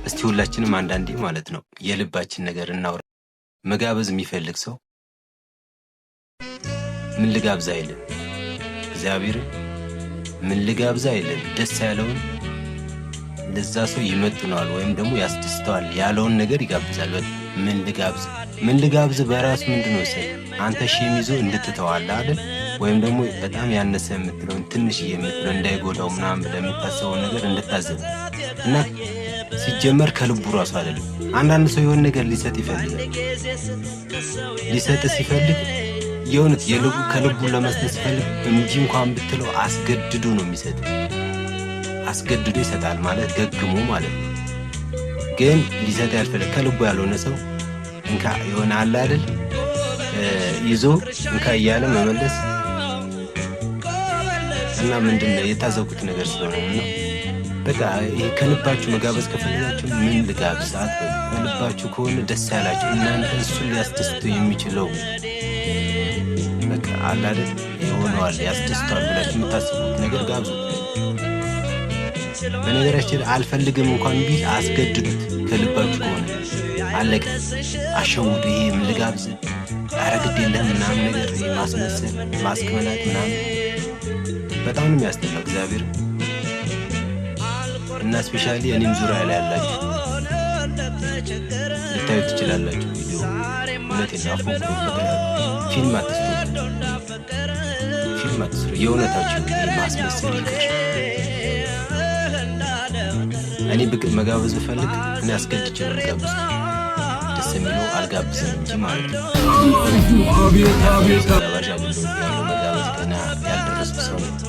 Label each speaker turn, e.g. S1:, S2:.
S1: እስቲ ሁላችንም አንዳንዴ ማለት ነው የልባችን ነገር እናውራ። መጋበዝ የሚፈልግ ሰው ምን ልጋብዝ አይልም። እግዚአብሔርን ምን ልጋብዝ አይልም። ደስ ያለውን፣ ለዛ ሰው ይመጥነዋል ወይም ደግሞ ያስደስተዋል ያለውን ነገር ይጋብዛል። በቃ ምን ልጋብዝ፣ ምን ልጋብዝ በራሱ ምንድን ነው መሰለህ፣ አንተ shame ይዞ እንድትተዋለህ አይደል? ወይም ደግሞ በጣም ያነሰ የምትለውን፣ ትንሽ የምትለው፣ እንዳይጎዳው ምናምን ብለህ የምታስበውን ነገር እንድታዘብ እና ሲጀመር ከልቡ ራሱ አይደለም። አንዳንድ ሰው የሆነ ነገር ሊሰጥ ይፈልጋል። ሊሰጥ ሲፈልግ የእውነት የልቡ ከልቡ ለመስጠት ሲፈልግ እምቢ እንኳን ብትለው አስገድዶ ነው የሚሰጥ። አስገድዶ ይሰጣል ማለት ገግሞ ማለት ነው። ግን ሊሰጥ ያልፈለግ፣ ከልቡ ያልሆነ ሰው እንካ የሆነ አለ አይደል ይዞ እንካ እያለ መመለስ እና ምንድን ነው የታዘብኩት ነገር ስለሆነ ነው። በቃ ይሄ ከልባችሁ መጋበዝ ከፈለጋችሁ ምን ልጋብዝ አትበሉ። ከልባችሁ ከሆነ ደስ ያላችሁ እናንተ እሱን ሊያስደስተው የሚችለው በቃ አለ አይደል ይሆነዋል፣ ያስደስተዋል ብላችሁ የምታስቡት ነገር ጋብዙት። በነገራችን አልፈልግም እንኳን ቢል አስገድዱት። ከልባችሁ ከሆነ አለቀ። አሸውዱ። ይሄ ምን ልጋብዝ፣ ኧረ ግድ የለም ምናምን ነገር፣ ይሄ ማስመሰል፣ ማስክ መላጥ ምናምን በጣም ነው የሚያስጠላው። እግዚአብሔር እና especially እኔም ዙሪያ ላይ ያላችሁ ልታዩ ትችላላችሁ። ቪዲዮ እውነቴን ነው። አፎክሩ። ፊልም አትስሩ፣ ፊልም አትስሩ። የእውነታችሁ ይሄ ማስመሰል ይቅር። እኔ ብቅ መጋበዝ ብፈልግ እኔ አስገድጄ ነው የምጋብዘው። ደስ የሚለው አልጋብዝም እንጂ ማለት ነው።
S2: አቤት አቤት!
S1: ጋባዥ አይደለሁም። ያለው መጋበዝ ገና ያልደረስኩ ሰው ነው።